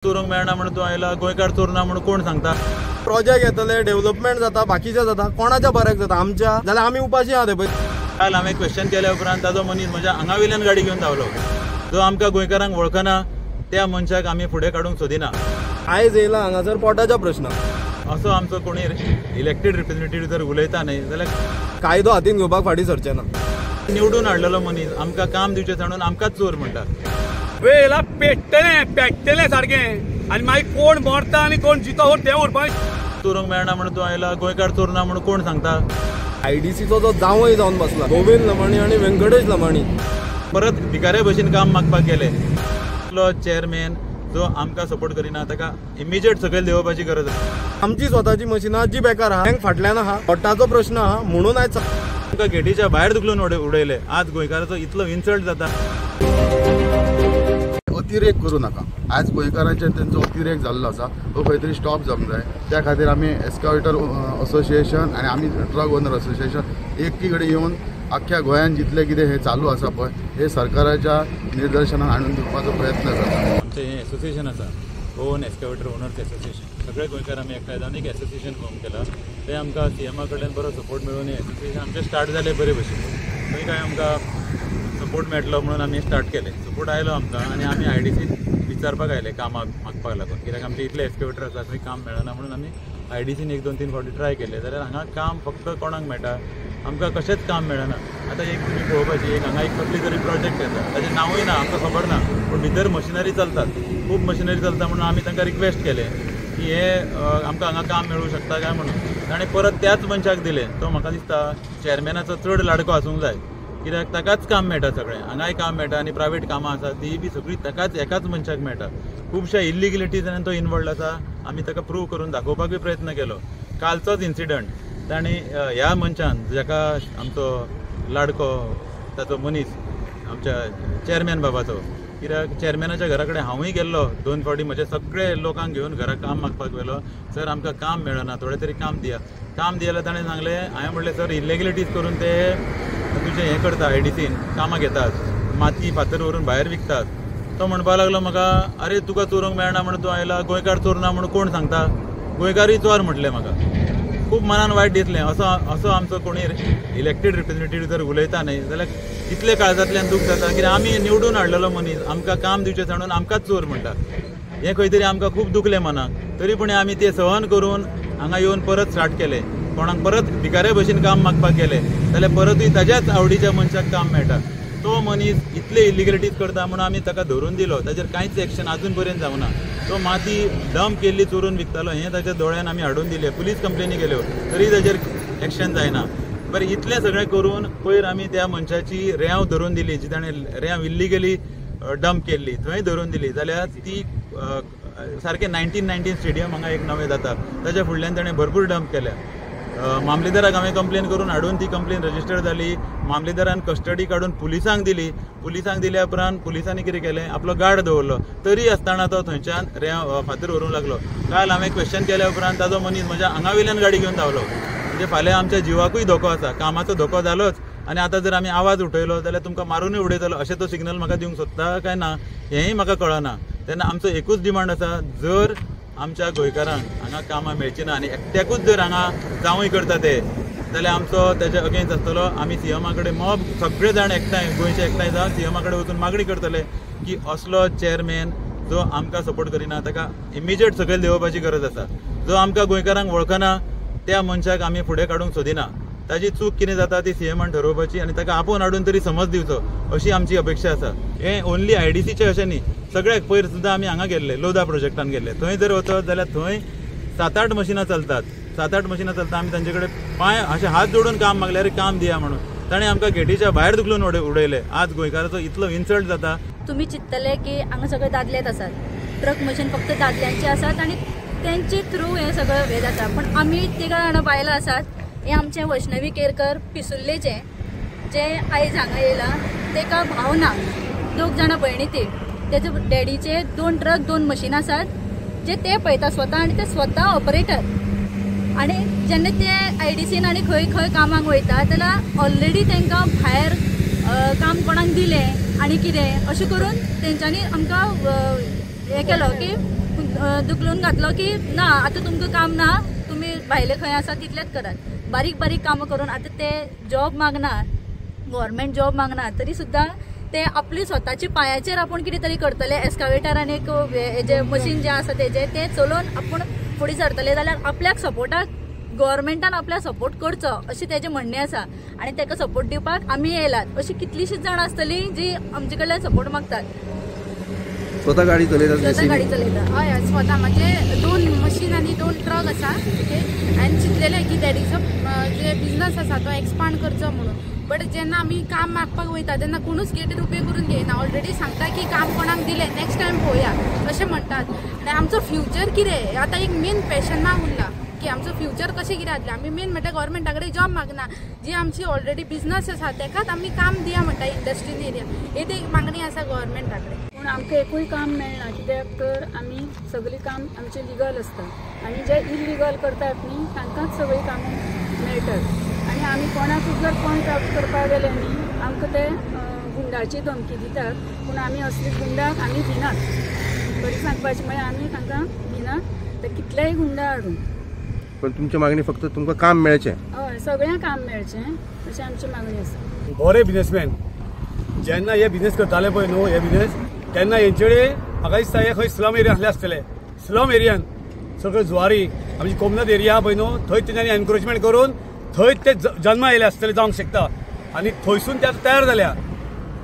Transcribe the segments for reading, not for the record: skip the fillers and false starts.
चोरूंक मेळना म्हणून तूं आयला, गोंयकार चोरना म्हणून कोण सांगता? प्रोजेक्ट येतले, डेव्हलपमेंट जाता, बाकीचे जाता, कोणाच्या बऱ्याक जाता? आमच्या जाल्यार आमी उपाशी आहा ते पळय. काल हांवें क्वेश्चन केल्या उपरांत ताजो मनीस म्हज्या आंगा वयल्यान गाडी घेवन धांवलो. जो आमकां गोंयकारांक वळखना त्या मनशाक आमी फुडें काडूंक सोदिना. आयज येयला हांगासर पोटाचो प्रश्न. असो आमचो कोणी इलेक्टेड रिप्रेझेंटेटिव्ह जर उलयता न्ही जाल्यार कायदो हातीन घेवपाक फाटीं सरचे ना. निवडून हाडलेलो मनीस आमकां काम दिवचें सांडून आमकांच चोर म्हणटा. वेळेला पेट्टलें पेट्टलें सारकें आनी मागीर कोण मरता आनी कोण जितो उर तें उरपा. चोरूंक मेळना म्हणून तूं आयला, गोंयकार चोरना म्हणून कोण सांगता? आयडीसीचो जो जांवय जावन बसला गोविंद लमाणी आनी व्यंकटेश लमाणी परत भिकाऱ्या भशेन काम मागपाक गेले. चेअरमॅन जो आमकां सपोर्ट करिना ताका इमिजिएट सकयल देंवोवपाची गरज आसा. आमची स्वताची मशिनां जी बेकार आहा, बँक फाटल्यान आहा, पोटाचो प्रश्न आहा म्हणून आयज आमकां गेटीच्या भायर धुकलून उडयले. आज गोंयकाराचो इतलो इन्सल्ट जाता. अतिरेक करूं नाका. आज गोंयकारांचेर तेंचो अतिरेक जाल्लो आसा, हो खंय तरी स्टॉप जावंक जाय. त्या खातीर आमी एस्कावेटर असोसिएशन आनी आमी ट्रक ओनर असोसिएशन एकी कडेन येवन आख्ख्या गोंयांत जितलें कितें हें चालू आसा पळय हे सरकाराच्या निर्दर्शनाक हाडून दिवपाचो प्रयत्न करता. आमचें हें एसोसिएशन आसा, गोवन एस्कावेटर ओनर्स एसोसिएशन. सगळे गोंयकार आमी एकठांय जावन एक एसोसिएशन फॉर्म केला. तें आमकां सीएमा कडल्यान बरो सपोर्ट मेळून हें एसोसिएशन आमचें स्टार्ट जालें बरे भशेन. थंय कांय आमकां सपोर्ट मेळटलो म्हणून आमी स्टार्ट केलें. सपोर्ट आयलो आमकां आनी आमी आयडीसीन विचारपाक आयले कामां मागपाक लागून, कित्याक आमचे इतले एस्कावेटर आसा थंय काम मेळना म्हणून आमी आयडीसीन 1 2 3 फावटी ट्राय केले. जाल्यार हांगा काम फक्त कोणाक मेळटा, आमकां कशेंच काम मेळना. आतां एक तुमी पळोवपाची, एक हांगा एक कसली तरी प्रोजेक्ट येता, ताचें नांवूय ना, आमकां खबर ना, पूण भितर मशिनरी चलतात, खूब मशिनरी चलता म्हणून आमी तांकां रिक्वेस्ट केलें की हे आमकां हांगा काम मेळूं शकता काय म्हणून. ताणें परत त्याच मनशाक दिलें. तो म्हाका दिसता चेअरमॅनाचो चड लाडको आसूंक जाय, कित्याक ताकाच काम मेळटा सगळें. हांगाय काम मेळटा आनी प्रायवेट कामां आसा तीय बी सगळीं ताकाच एकाच मनशाक मेळटा. खुबश्या इल्लिगलिटीजान तो इनवॉल्ड आसा. आमी ताका प्रूव करून दाखोवपाक बी प्रयत्न केलो. कालचोच इन्सिडंट ताणें ह्या मनशान, जाका आमचो लाडको ताचो मनीस आमच्या चेअरमॅन बाबाचो, कित्याक चेअरमॅनाच्या घरा कडेन हांवूय गेल्लो 2 फावटी, म्हजे सगळे लोकांक घेवन घरा काम मागपाक गेलो. सर आमकां काम मेळना, थोडें तरी काम दिया. काम दिया जाल्यार ताणें सांगलें, हांवें म्हणलें सर इल्लिगलिटीज करून ते तुजें हें करता, आयडीसीन कामां घेतात, माती फातर व्हरून भायर विकतात. तो म्हणपाक लागलो म्हाका, अरे तुका चोरूंक मेळना म्हणून तूं आयला, गोंयकार चोरना म्हणून कोण सांगता? गोंयकारूय चोर म्हटलें म्हाका. खूब मनान वायट दिसलें. असो असो आमचो कोणी इलेक्टेड रिप्रेझेंटेटिव्ह जर उलयता न्ही जाल्यार इतले काळजांतल्यान दूख जाता, कित्याक आमी निवडून हाडलेलो मनीस आमकां काम दिवचें सांडून आमकांच चोर म्हणटा. हें खंय तरी आमकां खूब दुखलें मनाक. तरी पूण आमी तें सहन करून हांगा येवन परत स्टार्ट केलें. कोणाक परत भिकाऱ्या भशेन काम मागपाक गेले जाल्यार परतूय ताज्याच आवडीच्या मनशाक काम मेळटा. तो मनीस इतले इल्लिगलिटीज करता म्हणून आमी ताका धरून दिलो. ताचेर कांयच एक्शन आजून पर्यंत जावना. तो माती डंप केल्ली चोरून विकतालो हें ताच्या दोळ्यान आमी हाडून दिलें. पुलीस कंप्लेनी केल्यो तरी ताचेर एक्शन जायना. बरें, इतलें सगळें करून पयर आमी त्या मनशाची रेंव धरून दिली, जी ताणें रेंव इल्लिगली डंप केल्ली थंय धरून दिली. जाल्यार ती सारकें 1919 स्टेडियम हांगा एक नवें जाता ताच्या फुडल्यान ताणें भरपूर डंप केल्या. मामलेदाराक हांवें कंप्लेन करून हाडून ती कंप्लेन रजिस्टर जाली. मामलेदारान कस्टडी काडून पुलिसांक दिली. पुलिसांक दिल्या उपरांत पुलिसांनी कितें केलें, आपलो गार्ड दवरलो. तरी आसतना तो थंयच्यान रेंव फातर व्हरूंक लागलो. काल हांवें क्वेश्चन केल्या उपरांत ताजो मनीस म्हज्या आंगा वयल्यान गाडी घेवन धांवलो. म्हणजे फाल्यां आमच्या जिवाकूय धोको आसा, कामाचो धोको जालोच, आनी आतां जर आमी आवाज उठयलो जाल्यार तुमकां मारुनूय उडयतलो अशें तो सिग्नल म्हाका दिवंक सोदता काय ना हेंय म्हाका कळना. तेन्ना आमचो एकूच डिमांड आसा, जर आमच्या गोंयकारांक हांगा कामां मेळची ना आनी एकट्याकूच जर हांगा जावूय करता ते जाल्यार आमचो तेच्या अगेन्स्ट आसतलो. आमी सीएमा कडेन मॉब सगळे जाण एकठांय, गोंयचे एकठांय जावन सीएमा कडेन वचून मागणी करतले की असलो चेअरमॅन जो आमकां सपोर्ट करिना ताका इमिजिएट सकयल देंवोवपाची गरज आसा. जो आमकां गोंयकारांक वळखना त्या मनशाक आमी फुडें काडूंक सोदिना. ताजी चूक कितें जाता ती सीएमान ठरोवपाची आनी ताका आपोवन हाडून तरी समज दिवचो अशी आमची अपेक्षा आसा. हें ओनली आयडीसीचें अशें न्ही, सगळ्याक. पयर सुद्दां आमी हांगा गेल्ले, लोधा प्रोजेक्टान गेल्ले. थंय जर वचत जाल्यार थंय 7-8 मशिनां चलतात. 7-8 मशिनां चलता. आमी तांचे कडेन पांय अशे हात जोडून काम मागल्यार काम दिया म्हणून ताणें आमकां गेटीच्या भायर धुकलून उडयले. आज गोंयकाराचो इतलो इन्सल्ट जाता. तुमी चिंततले की हांगा सगळे दादलेच आसात, ट्रक मशीन फक्त दादल्यांचे आसात आनी तेंचे थ्रू हें सगळें हें जाता, पण आमी तिगां जाणां बायलां आसात. हें आमचें वैष्णवी केरकर पिसुल्लेचें जें आयज हांगा येयलां तेका भाव ना, 2 जाणां भयणी ती. तेजे डॅडीचे 2 ट्रक 2 मशिनां आसात जे ते पळयता स्वता आनी ते स्वता ऑपरेटर. आनी जेन्ना ते आयडीसीन आनी खंय खंय कामाक वयता जाल्यार ऑलरेडी तांकां भायर काम कोणाक दिलें आनी कितें अशें करून तेंच्यांनी आमकां हें केलो की दुखलून घातलो की ना आतां तुमकां काम ना, तुमी भायले खंय आसा तितलेंच करात. बारीक बारीक कामां करून आतां ते जॉब मागना, गव्हर्मेंट जॉब मागना, तरी सुद्दां ते आपली स्वताच्या पांयाचेर आपूण कितें तरी करतले. एस्कावेटर आनी एक हेजे मशीन जें आसा तेजें तें चलोवन आपूण फुडें सरतले जाल्यार आपल्याक सपोर्टाक गव्हर्मेंटान आपल्याक सपोर्ट करचो अशें तेजें म्हणणें आसा आनी ताका सपोर्ट दिवपाक आमी येयलात. अशी कितलीशींच जाणां आसतलीं जी आमचे कडल्यान सपोर्ट मागतात. स्वता गाडी चलयता? स्वता गाडी चलयता. हय हय, स्वता. म्हणजे 2 मशीन आनी 2 ट्रक आसा. ओके, आनी चिंतलेलें की that is a J business आसा तो एक्सपांड करचो म्हणून. बट जेन्ना आमी काम मागपाक वयता तेन्ना कोणूच गेटीर उबे करून घेयना. ऑलरेडी सांगता की काम कोणाक दिलें, नेक्स्ट टायम पळोवया अशें म्हणटात. आनी आमचो फ्युचर कितें आतां एक मेन क्वेशना उरला की आमचो फ्युचर कशें कितें जातलें. आमी मेन म्हणल्यार गव्हर्मेंटा कडेन जॉब मागना, जी आमची ऑलरेडी बिजनस आसा तेकाच आमी काम दिया म्हणटा इंडस्ट्रीन एरिया. ही एक मागणी आसा गव्हर्मेंटा कडेन. पूण आमकां एकूय काम मेळना, कित्याक तर आमी सगळीं काम आमचें लिगल आसता आनी जे इलिगल करतात न्ही तांकांच सगळीं कामां मेळटात. आनी आमी कोणाकूच जर पॉयंट आवट करपाक गेले न्ही आमकां ते गुंडाची धमकी दितात, पूण आमी असली गुंडाक आमी दिनात. खरी सांगपाचें म्हळ्यार आमी तांकां दिनात, ते कितलेय गुंडा हाडून. पण तुमची मागणी फक्त तुमकां काम मेळचें? हय, सगळ्यांक काम मेळचें अशी आमची मागणी आसा. बरे बिजनेसमॅन जेन्ना हे बिजनेस करताले पळय न्हू, हे बिजनेस तेन्ना हेंचे कडेन म्हाका दिसता हे खंय स्लम एरिया आसले आसतले. स्लम एरियान सगळे जुवारी आमची कोमनाथ एरिया पळय न्हू, थंय तेंच्यांनी एनक्रोचमेंट करून थंय ते जन्मा येयले आसतले जावंक शकता आनी थंयसून ते आतां तयार जाल्या.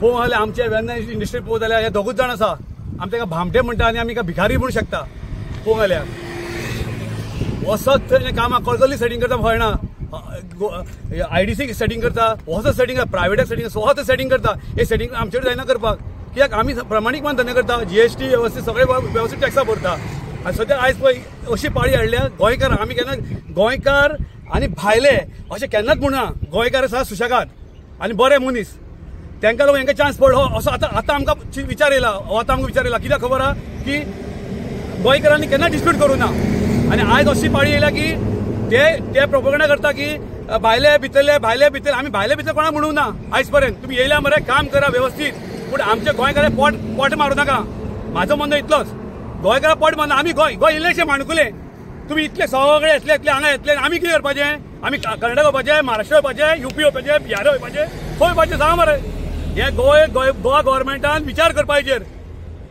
पळोवंक जाल्यार आमच्या वेर्ना इंडस्ट्री पळोवंक जाल्यार हे दोगूच जाण आसा, आमी ताका भामटे म्हणटा आनी आमी भिकारी म्हणूंक शकता. पळोवंक जाल्यार वचत थंय कामां कळकली सेटींग करता कळना, IDC setting करता, वचत सेटींग करता, प्रायवेटाक सेटींग स्वता सेटींग करता. हे सेटींग आमचे कडेन जायना करपाक, कित्याक आमी प्रमाणीकपणान धंदे करता, GST वेवस्थीत सगळे वेवस्थीत टॅक्सां भरता. आनी सद्या आयज पळय अशी पाळी हाडल्या गोंयकार, आमी केन्ना गोंयकार आनी भायले अशें केन्नाच म्हणना. गोंयकार आसा सुशेगाद आनी बरे मनीस, तांकां लागून हांकां चान्स पडलो असो आतां आतां आमकां विचार येयला. हो आतां आमकां विचार येयला कित्याक खबर आहा की गोंयकारांनी केन्ना डिस्प्यूट करूं ना. आनी आयज अशी पाळी येयल्या की ते ते प्रोपोगंडा करता की भायले भितरले भायले भितरले. आमी भायले भितर कोणाक म्हणूंक ना आयज पर्यंत. तुमी येयल्या मरे काम करा वेवस्थीत, पूण आमच्या गोंयकारां पोट पोट मारूं नाका. म्हाजो म्हणणो इतलोच, गोंयकारां पोट मारना. आमी गोंय गोंय इल्लेशें माणकुलें, तुमी इतले सगळे येतले येतले हांगा येतले, आमी कितें करपाचें? आमी कर्नाटक वचपाचें, महाराष्ट्र वचपाचें, UP वचपाचें, बिहार वचपाचें, खंय वचपाचें सांगा मरे. हे गोंय गोंय गोवा गव्हर्मेंटान विचार करपाचेर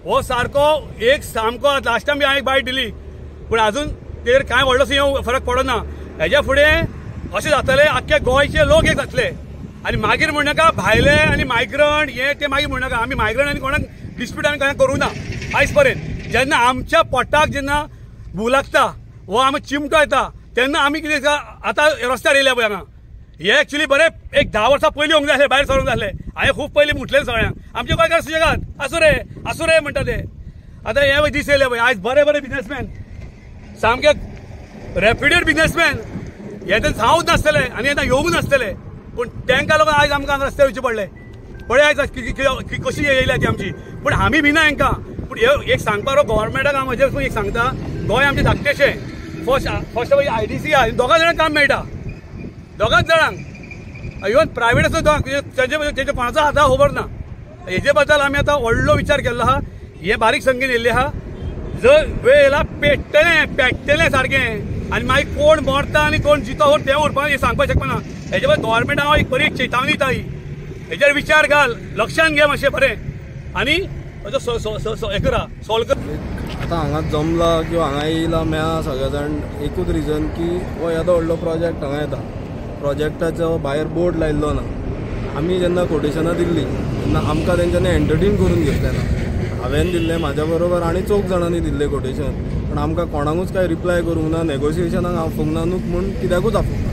हो सारको एक सामको. लास्ट टायम बी हांवें एक बायट दिली, पूण अजून तेजेर कांय व्हडलोसो फरक पडना. हेज्या फुडें अशें जातलें आख्खे गोंयचे लोक एक जातले आनी मागीर म्हणनाका भायले आनी मायग्रंट हे ते मागीर म्हणनाका. आमी मायग्रंट आनी कोणाक डिस्प्यूट आमी कोणाक करूं ना आयज पर्यंत. जेन्ना आमच्या पोटाक जेन्ना भूक लागता वो आमी चिमटो येता तेन्ना आमी कितें आतां रस्त्यार येयल्या पळय हांगा. हे एक्चुली बरें एक 10 वर्सां पयलीं येवंक जाय आसलें, भायर सरूंक जाय आसलें. हांवें खूब पयलीं म्हटलें सगळ्यांक, आमचे गोंयकार सुशेगाद आसूं रे आसूं रे म्हणटा ते. आतां हे दीस येयले पळय, आयज बरे बरे बिजनेसमॅन सामके रेप्युटेड बिजनेसमॅन हे ते जावंक नासतले आनी येन्ना येवंक नासतले, पूण तांकां लागून आयज आमकां रस्त्यार वयचें पडलें. पळय आयज कशी येयल्या ती आमची, पूण आमी भिना हांकां. पूण एक सांगपा गव्हर्मेंटाक हांव म्हजें एक सांगता, गोंय आमचें धाकटेशें. फर्स्ट फर्स्ट IDC आहा, दोगां जाणांक काम मेळटा, दोगांच जाणांक. इवन प्रायवेट आसा दोगांक, तेंचे कोणाचो हाता खबर ना. हेजे बद्दल आमी आतां व्हडलो विचार केल्लो आहा. हे बारीक संख्येन येयल्ले आहा, जर वेळ येयला पेट्टलें पेट्टलें सारकें. आनी मागीर कोण मरता आनी कोण जितो उर तें उरपा हें सांगपाक शकना. हेजे बद्दल गव्हर्मेंट हांव एक बरी चेतावणी दिता, ही हेजेर विचार घाल, लक्षान घे मातशें बरें आनी हें करा, सॉल्व कर. आतां हांगा जमला किंवा हांगा येयला मेळा सगळे जाण एकूच रिजन की हो येदो व्हडलो प्रोजेक्ट हांगा येता, प्रोजेक्टाचो भायर बोर्ड लायिल्लो ना. आमी जेन्ना कोटेशनां दिल्लीं तेन्ना आमकां तेंच्यांनी एंटरटेन करून घेतलें ना. हांवें दिल्लें, म्हाज्या बरोबर आनी चौग जाणांनी दिल्लें कोटेशन, पूण आमकां कोणाकूच कांय रिप्लाय करूंक ना, नेगोशिएशनाक आफोवंक ना न्हू म्हूण कित्याकूच आफोवंक ना.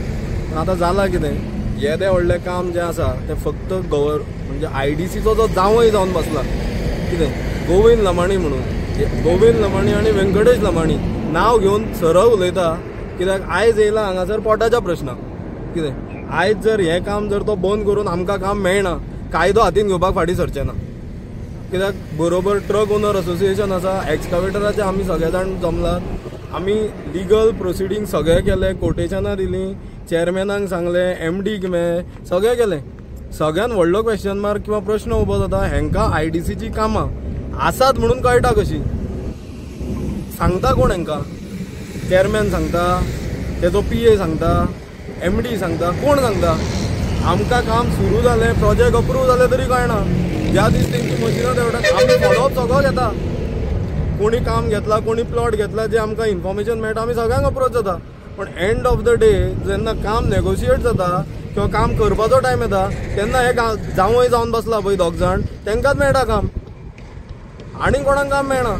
पूण आतां जालां कितें, येदें व्हडलें काम जें आसा तें फक्त म्हणजे IDCचो जो जांवय जावन बसला कितें गोविंद लमाणी म्हणून, गोविंद लमाणी आनी व्यंकटेश लमाणी नांव घेवन सरळ उलयता. कित्याक आयज येयला हांगासर पोटाच्या प्रश्नाक. कितें आयज जर हें काम जर तो बंद करून आमकां काम मेळना, कायदो हातीन घेवपाक फाटीं सरचें ना. कित्याक बरोबर ट्रक ओनर असोसिएशन आसा, एक्सकावेटराचे आमी सगळे जाण जमलात, आमी लिगल प्रोसिडींग सगळें केलें, कोटेशनां दिलीं, चेअरमॅनाक सांगलें, MDक मेळ्ळें, सगळें केलें. सगळ्यान व्हडलो क्वेश्चन मार्क किंवा प्रश्न उबो जाता, हेंकां IDCची कामां आसात म्हणून कळटा कशी. सांगता कोण हांकां? चेअरमॅन सांगता, तेजो पी ए सांगता, एमडी सांगता, कोण सांगता? आमकां काम सुरू जालें, प्रोजेक्ट अप्रूव जालें तरी कळना. ज्या दीस तेंची मशिनां देंवतात आमी फॉलोअप सगळो घेता. कोणी काम घेतला, कोणी प्लॉट घेतला, जे आमकां इन्फॉर्मेशन मेळटा आमी सगळ्यांक अप्रोच जाता. पण एंड ऑफ the day जेन्ना काम नेगोशिएट जाता किंवा काम करपाचो टायम येता तेन्ना हे जावंय जावन बसला पळय दोग जाण, तांकांच मेळटा काम, आनीक कोणाक काम मेळना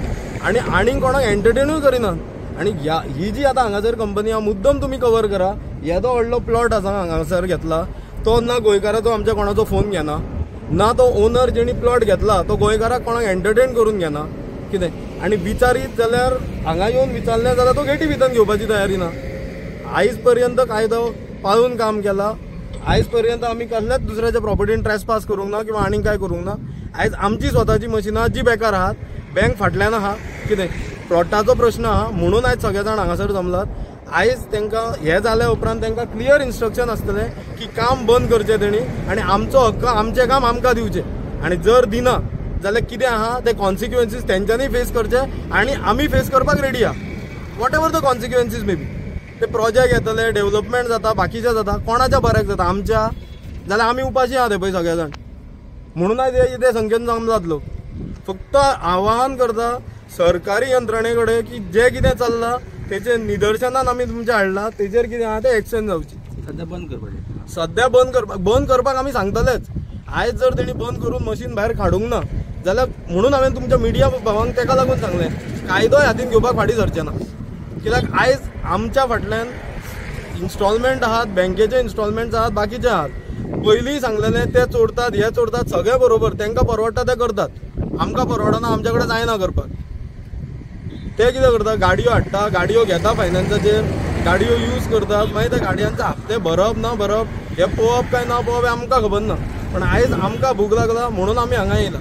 आनी आनीक कोणाक एंटरटेनूय करिनात. आनी ही जी आतां हांगासर कंपनी आहा मुद्दम तुमी कवर करा, येदो व्हडलो प्लॉट आसा हांगासर घेतला तो ना गोंयकाराचो आमच्या कोणाचो फोन घेना, ना तो ओनर जेणी प्लॉट घेतला तो गोंयकाराक कोणाक एंटरटेन करून घेना कितें. आनी विचारीत जाल्यार हांगा येवन विचारलें जाल्यार तो गेटी भितर घेवपाची तयारी ना. आयज पर्यंत कायदो पाळून काम केला, आयज पर्यंत आमी कसल्याच दुसऱ्याच्या प्रॉपर्टीन ट्रेसपास करूंक ना किंवा आनीक काय करूंक ना. आयज आमची स्वताची मशिनां जी बेकार आहात, बँक फाटल्यान आहा, कितें प्लॉटाचो प्रश्न आहा, म्हणून आयज सगळे जाण हांगासर जमलात. आयज तांकां हें जाल्या उपरांत तांकां क्लियर इन्स्ट्रक्शन आसतलें की काम बंद करचें तेणी आनी आमचो हक्क आमचें काम आमकां दिवचें. आनी जर दिना जाल्यार कितें आहा ते कॉन्सिक्वेन्सीस तेंच्यांनी फेस करचे आनी आमी फेस करपाक रेडी आहा. Whatever the consequences may be. ते प्रोजेक्ट येतले, डेव्हलपमेंट जाता, बाकीचें जाता, कोणाच्या बऱ्याक जाता? आमच्या. जाल्यार आमी उपाशी आहा ते पळय सगळे जाण. म्हणून आयज इतले संख्येन जमलात लोक. फक्त आवाहन करता सरकारी यंत्रणे कडेन की जें कितें चल्लां तेचे निदर्शनान आमी तुमचें हाडलां, तेजेर कितें आहा तें एक्शन जावची. सध्या बंद करपाचें, सध्या बंद करपाक आमी सांगतलेच. आयज जर तेणी बंद करून मशीन भायर काडूंक ना जाल्यार, म्हणून हांवें तुमच्या मिडिया भावांक तेका लागून सांगलें कायदोय हातीन घेवपाक फाटीं सरचें ना. कित्याक आयज आमच्या फाटल्यान इन्स्टॉलमेंट आहात, बँकेचे इन्स्टॉलमेंट्स आहात, बाकीचे आहात. पयलीं सांगलेलें ते चोरतात, हे चोरतात, सगळें बरोबर, तांकां परवडटा ते करतात, आमकां परवडना, आमच्या कडेन जायना करपाक. ते कितें करता, गाडयो हाडटा, गाडयो घेता फायनान्साचेर, गाडयो यूज करतात, मागीर त्या गाडयांचे हप्ते भरप ना भरप हें पळोवप काय ना पळोवप हें आमकां खबर ना. पण आयज आमकां भूक लागला म्हणून आमी हांगा येयला.